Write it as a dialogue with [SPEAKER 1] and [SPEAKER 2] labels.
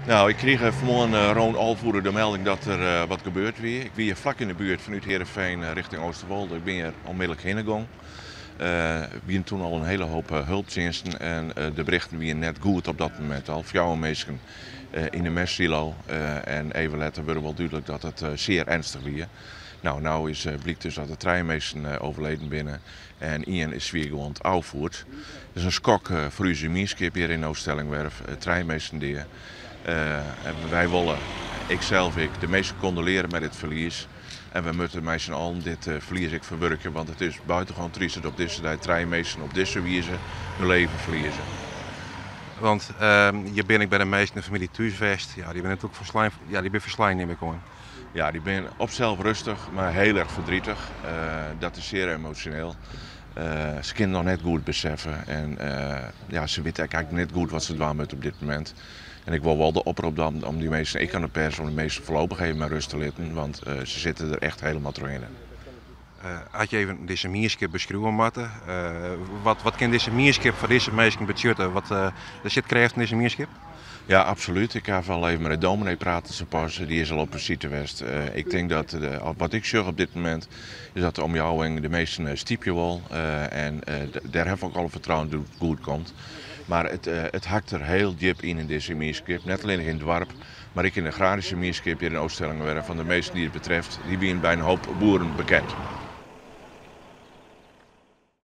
[SPEAKER 1] Nou, ik krige fanmoarn rûn 11 oere de melding dat der wat gebeurd wie. Ik wie flak yn de buert fanút Heerenveen richting Oosterwolde. Ik bin hjir onmiddellik hinne gien. Wiene toen al in hiele hoop helptsjinsten en de berichten wiene net goed op dat momint al. Fjouwer minsken yn de mestsilo en even letter wurde wol dúdlik dat it sear earnstich wie. Nou, no is blykt dus dat der trije minsken overleden binne en ien is swiergewond ôffierd. It is in skok foar ús mienskip hjir yn Ooststellingwerf. Trije minsken dea. Wy wolle, iksels ek, de minsken kondolearje mei dit ferlies. En we moatte mei syn allen dit ferlies ek ferwurkje, want it is buitengewoon tryst dat op dizze dei trije minsken op dizze wize hun leven ferlieze.
[SPEAKER 2] Want hjir bin ik by de minsken, de famylje thús west. Ja, dy binne natuerlik ferslein, ja, dy binne ferslein, nim ik oan.
[SPEAKER 1] Ja, dy binne op sels rêstich, mar hiel erch verdrietig. Dat is sear emosjoneel. Se kinne noch net goed beseffe en ja, se witte eigentlik net goed wat se dwaan moatte op dit momint. En ik wol wol de oprop dwaan om dy minsken, ek oan de pers, om de minsken foarlopich even mei rêst te litten, want se sitte der echt hielendal trochhinne.
[SPEAKER 2] As je even dizze mienskip beskriuwe moatte, wat kin dizze mienskip foar dizze minsken betsjutte? Wat, der sit krêft yn dizze mienskip?
[SPEAKER 1] Ja, absolút. Ik ha al even mei de dominee praten sapas. Dy is al op besite west. Ik tink dat, wat ik sjoch op dit momint, is dat de omjouwing de minsken stypje wol. En dêr ha ik ek alle fertrouwen dat it goed komt. Mar it hakt der hiel djip yn yn dizze mienskip. Net allinnich yn it doarp, mar ek yn de agraryske mienskip hjir yn Ooststellingwerf. Fan de minsken dy't it betreft, dy wiene by in hoop boeren bekend.